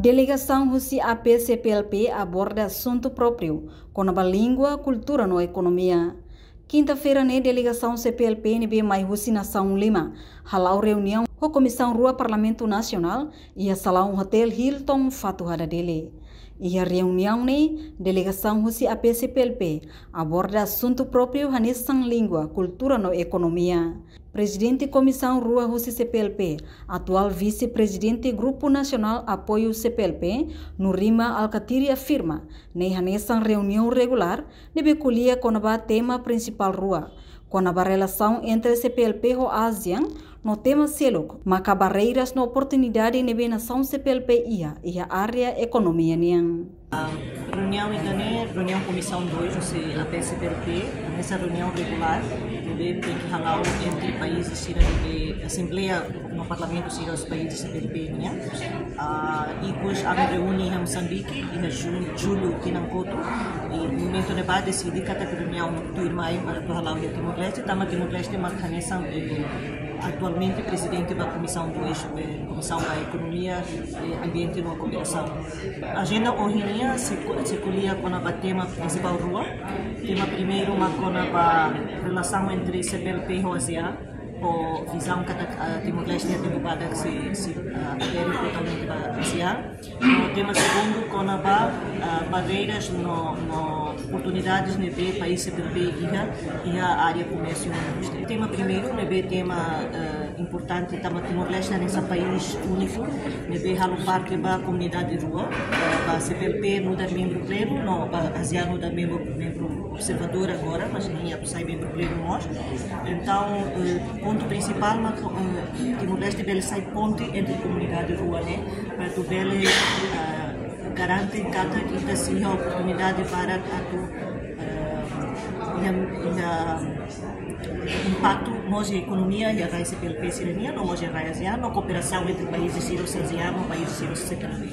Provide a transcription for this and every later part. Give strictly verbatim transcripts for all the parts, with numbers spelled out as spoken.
Delegasaun husi A P C P L P aborda asuntu própriu kona-ba língua, kultura no ekonomia. Kinta-feira ne'e delegasaun C P L P ne'ebé mai husi nasaun lima hala'o reuniaun ho Komisaun Rua Parlamentu Nasionál iha salaun Hotel Hilton Fatuhada Dili. Iha reuniaun ne'e delegasaun husi A P C P L P aborda asuntu própriu hanesan língua, kultura no ekonomia. Prezidente Komisaun Rua husi C P L P, atuál Vise-Prezidente Grupu Nasionál Apoiu C P L P, Nurima Alkatiri afirma, ne'e hanesan reuniaun regulár ne'ebé ko'alia kona-ba tema prinsipál rua, kona-ba relasaun entre C P L P ho ASEAN, no tema seluk maka barreiras no oportunidade ne'ebé nasaun C P L P iha, iha área ekonomia nian. Ah, reuniaun ida-ne'e, reuniaun Komisaun dois, husi A P C P L P, hanesan reuniaun regulár, ne'ebé tenke hala'o entre países sira ne'ebé, asembleia no parlamentu sira husi países C P L P nian. Ah, ikus ami reúne iha Mosambike, iha Ju-, Jullu tinan kotuk, i momentu ne'ebá deside katak reuniaun tuirmai para atu hala'o iha Timor-Leste, tanba Timor-Leste mak hanesan, eh, atualmente prezidente ba Komisaun dois, eh, Komisaun ba Ekonomia, eh, Ambiente no Kooperasaun. Ajenda ohin nian sei ko-, sei ko'alia kona-ba tema prinsipál rua. Tema primeiru mak kona-ba relasaun entre C P L P ho ASEAN, ho vizaun katak, ah, Timor-Leste iha tempu badak sei, sei, ah, adere totalmente ba ASEAN. No tema segundu kona-ba, ah, barreiras no, no oportunidades ne'ebé país C P L P iha, iha área komérsiu no indústria. Tema primeiru ne'ebé tema, ah, importante, tanba Timor-Leste hanesan país úniku ne'ebé halo parte ba komunidade rua, eh, ba C P L P nu'udar membru plenu, no ba ASEAN nu'udar membru, membru observadór agora, mas ne'e atu sai membru plenu mós. Entaun, eh, pontu prinsipál mak, eh, Timor-Leste bele sai ponte entre komunidade rua ne'e, para atu bele, eh, garante katak ita sei iha oportunidade para atu, eh, iha, iha impaktu mós iha ekonomia, iha rai C P L P sira-nian, no mós iha rai ASEAN, no kooperasaun entre países sira husi ASEAN no países sira husi C P L P.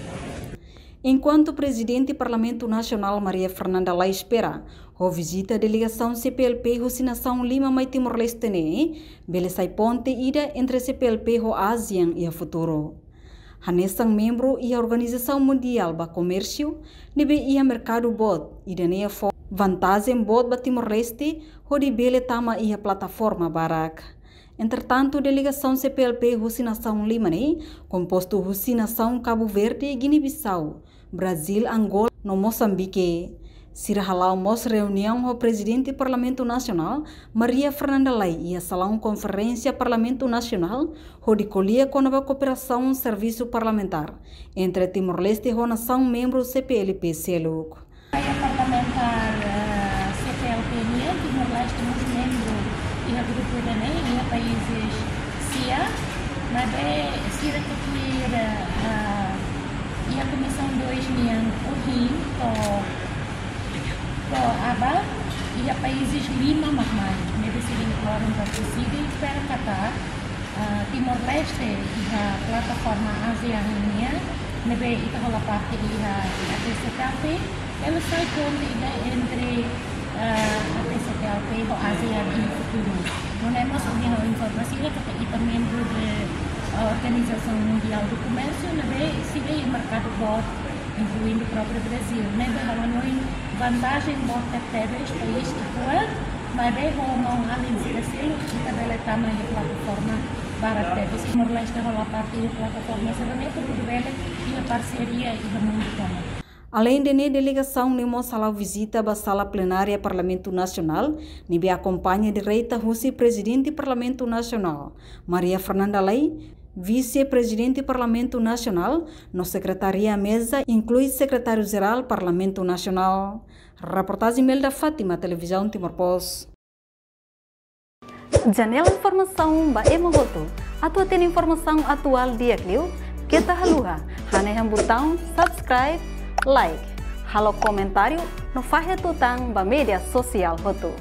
Enkuantu Prezidente Parlamentu Nasionál Maria Fernanda Lay espera, ho vizita delegasaun C P L P husi nasaun lima mai Timor-Leste ne'e, bele sai ponte ida entre C P L P ho ASEAN iha futuru. Hanesan membru iha Organizasaun Mundiál ba Komérsiu, ne'ebé iha merkadu boot, ida-ne'e fó vantajen boot ba Timor-Leste, hodi bele tama iha plataforma barak. Entretantu, delegasaun C P L P husi nasaun lima ne'e, kompostu husi nasaun Kabu Verde, Gine-Bisau, Brazíl, Angola, no Mosambike. Sira hala'o mós reuniaun ho Prezidente Parlamentu Nasionál, Maria Fernanda Lay, iha salaun konferénsia Parlamentu Nasionál, hodi ko'alia kona-ba kooperasaun servisu parlamentár entre Timor-Leste ho nasaun membru C P L P seluk. Apoiu parlamentár, eh, C P L P nian, Timor-Leste mós membru iha grupu ida-ne'e, iha países sia, maibé sira tuir, eh, iha Komisaun dois nian ohin to'o, to'o aban, iha países lima mak mai, ne'ebé sira inkluin ba sira, espera katak, ah, Timor-Leste iha plataforma ASEAN nian, ne'ebé ita hola parte iha A P C P L P, bele sai ponte ida entre, ah, A P C P L P ho ASEAN iha futuru. Nune'e mós ohin ha'u informa sira katak ita membru de, ah, Organizasaun Mundiál do Komérsiu, ne'ebé sira iha merkadu boot, inkluindu própriu Brazíl. Ne'ebé halo hanoin vantajen boot tebes país ita-boot, maibé ho maun-alin sira seluk ita bele tama iha plataforma barak tebes. Timor-Leste hola parte iha plataforma sira-ne'e, atu bele iha parseria iha mundu tomak. Aleinde ne'e, delegasaun ne'e mós hala'o vizita ba sala plenária Parlamentu Nasionál, ne'ebé akompaña direta husi Prezidente Parlamentu Nasionál, Maria Fernanda Lay, Vise-Prezidente Parlamentu Nasionál, no Sekretaria Meza, inklui Sekretáriu-Jerál Parlamentu Nasionál. Reportajen Melda Fátima, Televizaun Timor Post. Janela informasaun ba ema hotu. Atu hatene informasaun atuál di'ak liu, keta haluha hanehan butaun subscribe, like, halo komentáriu no fahe tutan ba média sosiál hotu.